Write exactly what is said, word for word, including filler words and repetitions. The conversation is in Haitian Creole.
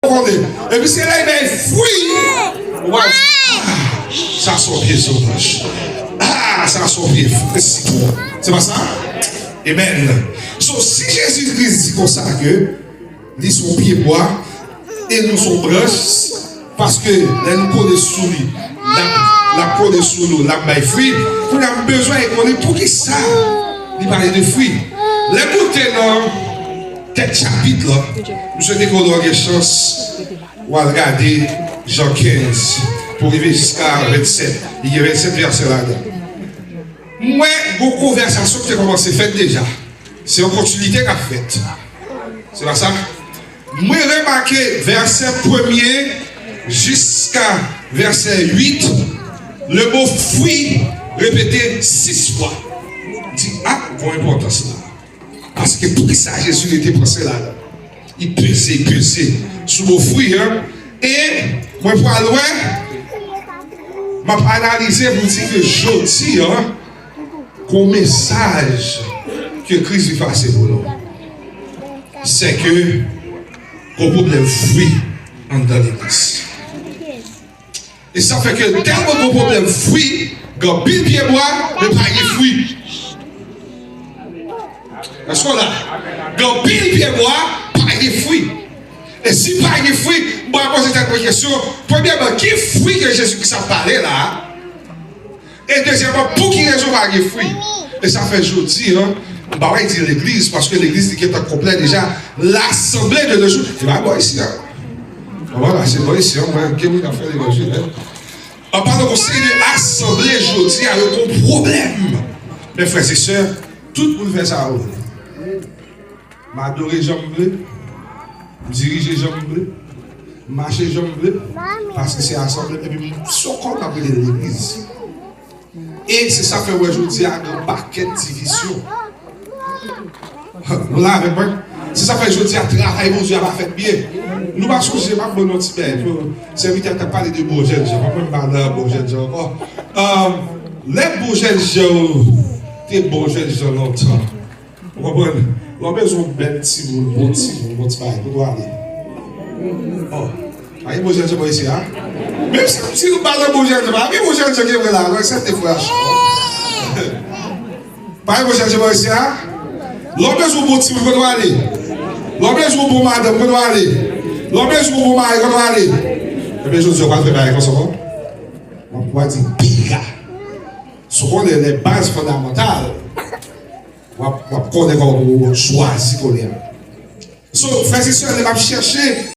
konnen. Epi se lè l bay fwi, ou va di, "Ah, sa se yon pye sovaj. Ah, sa se yon pye sitwon." Se pa sa? Amen. So, si Jezi Kris di konsa ke li se yon pye bwa e nou se yon branch, paske lè nou kole sou li, l ap, l ap kole sou nou, l ap bay fwi. Kounye a, m bezwen konnen poukisa li pale de fwi. Lè m moute nan tèt chapit la, m swete ke w gen chans w al gade Jan kenz pou rive jiska vennsèt. Li gen vennsèt vèsè ladan. M wè gon konvèsasyon ki te kòmanse fèt deja. Se yon kontinite k ap fèt. Se pa sa? Mwen remake vèsè premye jiska vèsè uit, le mo fwi repete sis fwa. M di, "Ah, gon enpòtans la." Paske poukisa Jezi rete pran sela la? Li peze, li peze sou mo fwi an. E mwen pral wè, m ap analize pou di ke jodi an, gon mesaj ke Kris vin pase pou nou. Se ke gon pwoblèm fwi anndan legliz. E sa fè ke tèlman gon pwoblèm fwi, gen anpil pye bwa, men pa gen fwi. Èske w la? Gen anpil pye bwa, pa gen fwi. E si pa gen fwi, m pral poze tèt mwen kesyon, premyèman, ki fwi ke Jezi Kris ap pale la a? E dezyèmman, pou ki rezon pa gen fwi? E sa fè jodi an, m pa pral di legliz, paske legliz li gentan konplè deja, l'assemblée de nos jours, e pa bò isi a. Vwala, se bò isi an, mwen, ke moun ap fè levanjil, en. An palan konsènan de asanble jodi a, yo gon pwoblèm. Men frè e sè, tout moun fè sa yo vle. M adore jan m vle, m dirije jan m vle, m mache jan m vle, paske se asanble, epi m sou kò m ap rele legliz. E se sa fè w wè jodi a gen pakèt divizyon. Nou la avèk mwen? Se sa fè jodi a travay Bondye a pa fèt byen. Nou pa sonje, m ap ban nou yon ti bagay. Pou sèvitè a t ap pale de bon jèn jan. M ap pale de bon jèn jan ankò. Ahn, lè bon jèn jan yo te bon jèn jan lontan. Ou konprann? Lè w bezwen yon bèl timoun, bon timoun, bon ti bagay, kote w ale? Oh, pa gen bon jèn jan bò isi a? Menm si, si nou pa nan bon jèn jan, pa gen bon jèn jan ki vre la, nou aksepte frè a. Pa gen bon jèn jan bò isi a? Lè w bezwen yon bon timoun, kote w ale? Lè w bezwen yon bon madanm, kote w ale? Lè w bezwen yon bon mari, kote w ale? Ebyen, jodi a, w pral fè bagay konsa, non? W ap, w ap di piga. Si w konnen lè baz fondamantal, w ap, w ap konnen kòman pou w chwazi kounye a. So, frè e sè, lè m ap chèche